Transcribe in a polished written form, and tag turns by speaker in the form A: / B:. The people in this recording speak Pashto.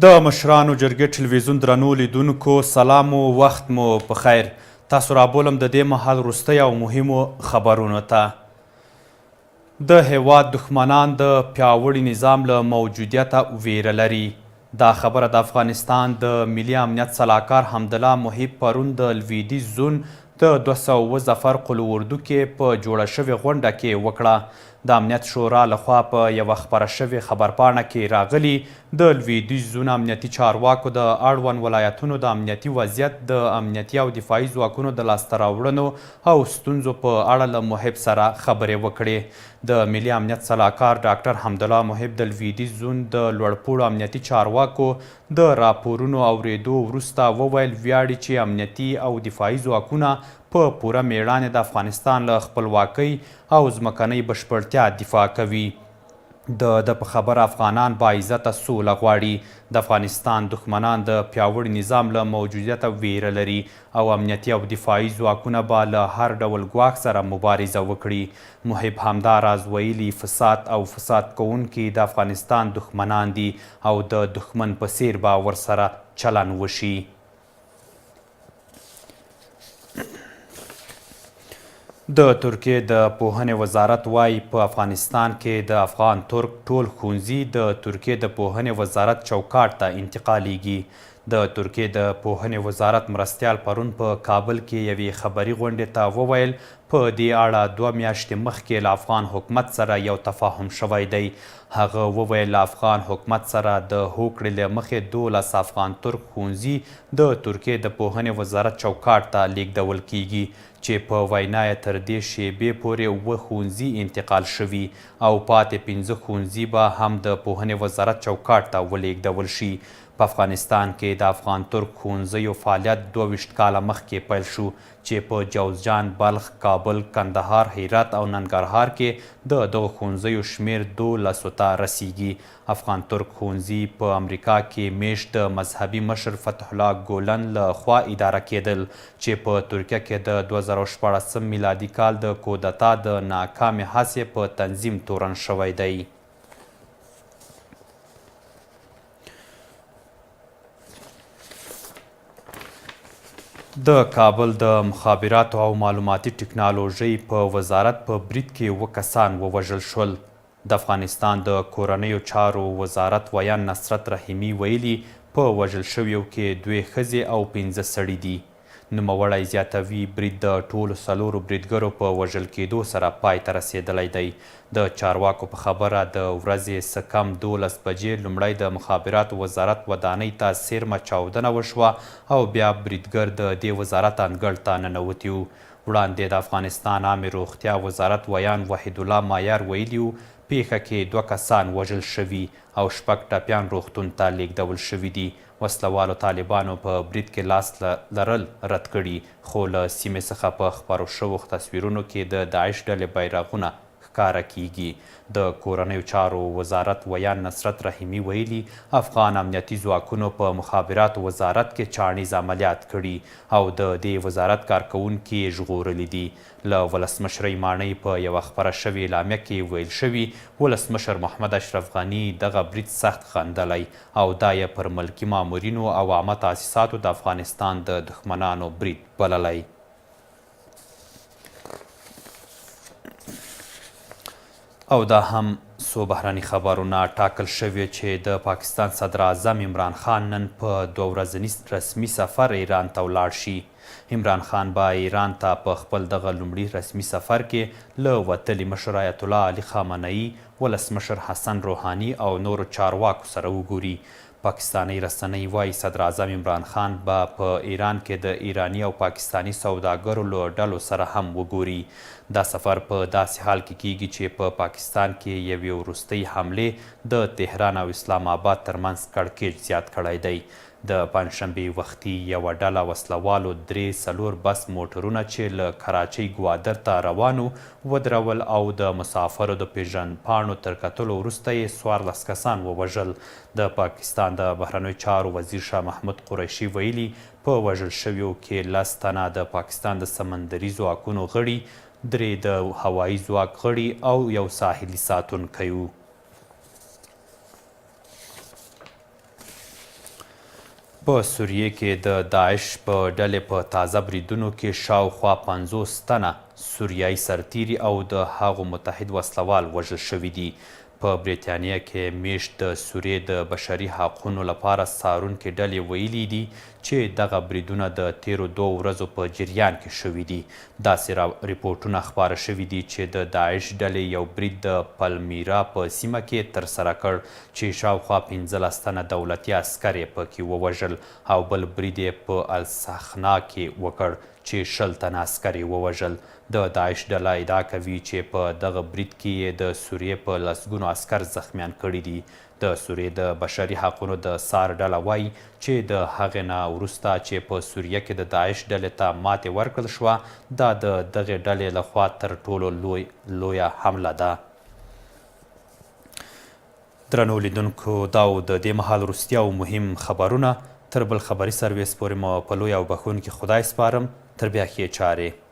A: د مشرانو جرګې ټلویزیون درنو لیدونکو سلام او وخت مو په خیر. تاسو رابولم د دې مهال وروستیو او مهمو خبرونو ته. د هېواد دښمنان د پیاوړي نظام له موجودیته ویره لري. دا خبره د افغانستان د ملي امنیت سلاکار حمدالله محب پرون د لویدیځ زون د 207 ظفر قول اردو کې په جوړه شوې غونډه کې وکړه. د امنیت شورا له خوا په یوه خپره شوې خبرپاڼه کې راغلي، د لوېدیځ زون امنیتي چارواکو د اړوند ولایتونو د امنیتي وضعیت، د امنیتي او دفاعي ځواکونو د لاسته راوړنو او ستونزو په اړه له محب سره خبرې وکړې. د ملي امنیت سلاکار ډاکټر حمدالله محب د لوېدیځ زون د لوړپوړو امنیتي چارواکو د راپورونو اورېدو وروسته وویل، ویاړي چې امنیتي او دفاعي ځواکونه په پوره مېړانې د افغانستان له خپلواکۍ او ځمکنۍ بشپړتیا دفاع کوي. د ده په خبره، افغانان باعزته سوله غواړي، د افغانستان دښمنان د پیاوړي نظام له موجودیته وېره لري او امنیتي او دفاعي ځواکونه به له هر ډول ګواښ سره مبارزه وکړي. محب همدا راز ویلي، فساد او فساد کوونکي د افغانستان دښمنان دي او د دښمن په څېر به ورسره چلن وشي. د ترکیې د پوهنې وزارت وايي، په افغانستان کې د افغان ترک ټول ښوونځي د ترکیې د پوهنې وزارت چوکاټ ته انتقالېږي. د ترکیې د پوهنې وزارت مرستیال پرون په کابل کې یوې خبري غونډې ته وویل، په دې اړه دوه میاشتې مخکې له افغان حکومت سره یو تفاهم شوی دی. هغه وویل، له افغان حکومت سره د هوکړې له مخې 12 افغان ترک ښوونځي د ترکیې د پوهنې وزارت چوکاټ ته لېږدول کېږي چې په وینا یې تر دې شېبې پورې اووه ښوونځي انتقال شوي او پاتې پنځه ښوونځي به هم د پوهنې وزارت چوکاټ ته ولېږدول شي. په افغانستان کې د افغان ترک ښوونځیو فعالیت 22 کاله مخکې پیل شو چې په جوزجان، بلخ، کابل، کندهار، هرات او ننګرهار کې د دغو ښوونځیو شمېر دولسو ته رسېږي. افغان ترک ښوونځي په امریکا کې مېشت د مذهبي مشر فتح الله ګولن له خوا اداره کېدل چې په ترکیه کې د 2016 میلادي کال د کودتا د ناکامې هڅې په تنظیم تورن شوی دی. د کابل د مخابراتو او معلوماتي ټکنالوژۍ په وزارت په برید کې اووه کسان ووژل شول. د افغانستان د کورنیو چارو وزارت ویاند نصرت رحیمي ویلي، په وژل شویو کې دوې ښځې او پنځه سړي دي. نوموړی زیاتوي، برید د ټولو څلورو بریدګرو په وژل کېدو سره پای ته رسېدلی دی. د چارواکو په خبره، د ورځې څه کم 12 بجې لومړی د مخابراتو وزارت ودانۍ ته څېرمه چاودنه وشوه او بیا بریدګر د دې وزارت انګړ ته ننوتي وو. وړاندې د افغانستان عامې روغتیا وزارت ویاند وحیدالله مایار ویلي وو، پېښه کې دوه کسان وژل شوي او شپږ ټپیان روغتون ته لېږدول شوي دي. وسله والو طالبانو په برید کې لاس لرل رد کړي، خو له سیمې څخه په خپرو شوو تصویرونو کې د داعش ډلې بیرغونه ښکاره کېږي. د کورنیو چارو وزارت ویاند نصرت رحیمي ویلي، افغان امنیتي ځواکونو په مخابراتو وزارت کې چاڼیز عملیات کړي او د دې وزارت کارکوونکي یې ژغورلي دي. له ولسمشرۍ ماڼۍ په یوه خپره شوې اعلامیه کې ویل شوي، ولسمشر محمد اشرف غني دغه برید سخت غندلی او دا یې پر ملکي مامورینو او عامه تاسیساتو د افغانستان د دښمنانو برید بللی. او دا هم څو بهرني خبرونه. ټاکل شوې چې د پاکستان صدراعظم عمران خان نن په دوه ورځني رسمي سفر ایران ته ولاړ شي. عمران خان به ایران ته په خپل دغه لومړي رسمي سفر کې له وتلي مشر ایت الله علي خامنه اي، ولسمشر حسن روحاني او نورو چارواکو سره وګوري. پاکستانۍ رسنۍ وايي، صدراعظم عمران خان به په ایران کې د ایراني او پاکستاني سوداګرو له ډلو سره هم وګوري. دا سفر په داسې حال کې کېږي چې په پاکستان کې یوې وروستۍ حملې د تهران او اسلام اباد ترمنځ کړکېچ زیات کړی دی. د پنجشنبې وختي یوه ډله وسله والو درې څلور بس موټرونه چې له کراچۍ ګوادر ته روان وو، ودرول او د مسافرو د پېژندپاڼو تر کتلو وروسته یې 14 کسان ووژل. د پاکستان د بهرنیو چارو وزیر شاه محمود قریشي ویلي، په وژل شویو کې لس تنه د پاکستان د سمندري ځواکونو غړي، درې د هوایي ځواک غړي او یو ساحلي ساتونکی وو. په سوریه کې د داعش په ډلې په تازه بریدونو کې شاوخوا 50 تنه سوریایي سرتیري او د هغو متحد وسله وال وژل شوي دي. په بریتانیا کې میشت د سوریې د بشري حقونو لپاره څارونکې ډلې ویلي دي چې دغه بریدونه د تیرو دوو ورځو په جریان کې شوي دي. داسې رپوټونه خپاره شوي دي چې د داعش ډلې یو برید د پلمیرا په سیمه کې ترسره کړ چې شاوخوا 15 تنه دولتي عسکر یې په کې ووژل او بل برید یې په السخنا کې وکړ چې 20 تنه عسکر یې ووژل. د داعش ډله ادعا کوي چې په دغه برید کې یې د سوریې په لسګونو عسکر زخمیان کړي دي. د سوریې د بشري حقونو د څار ډله وايي چې د هغې نه وروسته چې په سوریه کې د داعش ډلې ته ماتې ورکړل شوه، دا د دغې ډلې له خوا تر ټولو لویه حمله ده. درنو لیدونکو دا و د دې مهال وروستي او مهم خبرونه. تر بل خبري سرویس پورې مو په لوی او بښونکي خدای سپارم. تر بیا ښې چارې.